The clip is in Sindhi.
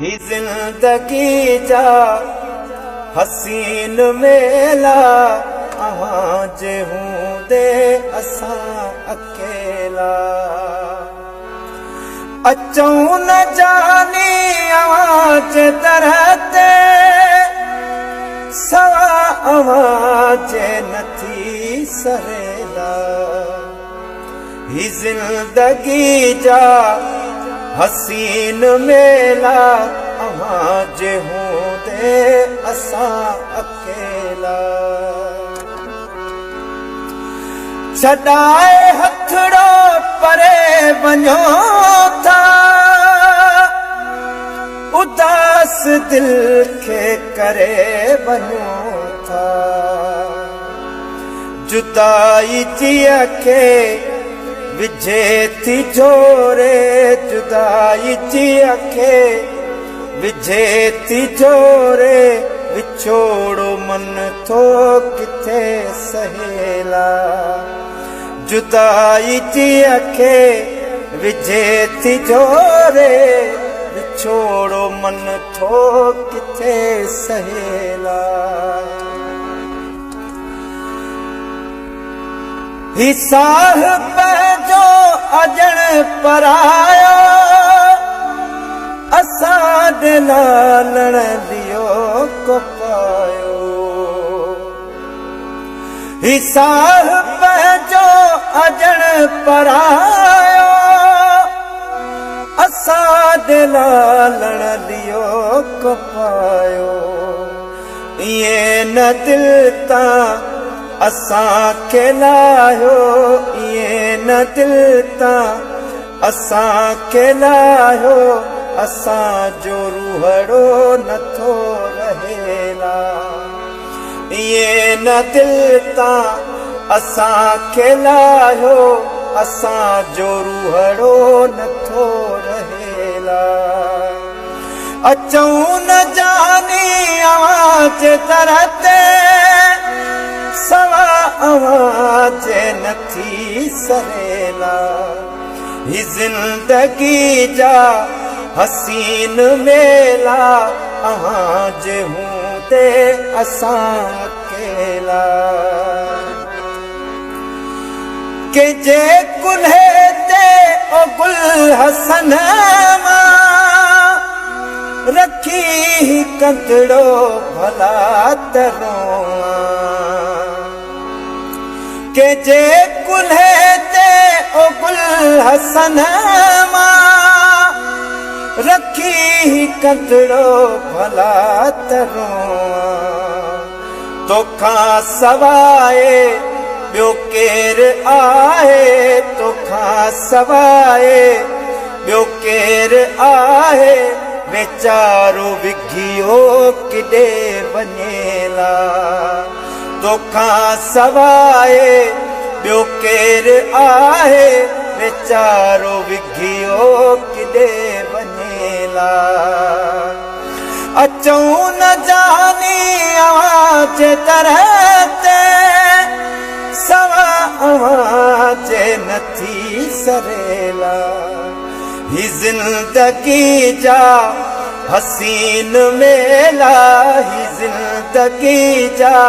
هي زندگي جا حسين ميلا اوهان جي هوندي اسان اڪيلا. اچون نه جاني اوهان جي در تي سوا اوهان جي نه ٿي سريلا. هي زندگي جا حسين ميلا اوهان جي هوندي اسان اڪيلا. ڇڏائي هٿڙو پري وڃو ٿا اداس دل کي ڪري وڃو ٿا. جدائي جيء کي وجهي ٿي جهوري جدائي جيء کي وجهي ٿي جهوري وڇوڙو من ٿو ڪٿي سهيلا جدائي جيء کي وجهي ٿي جهوري وڇوڙو من ٿو ڪٿي سهيلا. هي ساهه پنهنجو اڄڻ پرايو، اسان ڏي لالڻ ليو ڪو پايو. هي ساهه پنهنجو اڄڻ پرايو، اسان ڏي لالڻ ليو ڪو پايو. ائين نه دل تان اسان کي لاهيو ائين نه دل تان اسان کي لاهيو اسان جو روحڙو نٿو رهيلا ائين نه دل تان اسان کي لاهيو اسان جو روحڙو نٿو رهيلا. اچون نه جاني اوهان جي در تي سوا اوهان جي نه ٿي سريلا. هي زندگي جا حسين ميلا اوهان جي هوندي اسان اڪيلا. ڪنهن جي ڪلهي تي او گل حسن مان رکي هي ڪنڌڙو ڀلا ته روئان. ڪنهن جي ڪلهي تي او گل حسن مان رکي هي ڪنڌڙو ڀلا ته روئان. توکان سواء ٻيو ڪير آهي توکان سواء ٻيو ڪير آهي ويچارو وگهيو ڪڏي وڃيلا توکان سواء ٻيو ڪير آهي ويچارو وگهيو ڪڏي وڃيلا. اچون نه جاني اوهان جي در تي سوا اوهان جي نه ٿي سريلا. هي زندگي جا حسين ميلا هي زندگي جا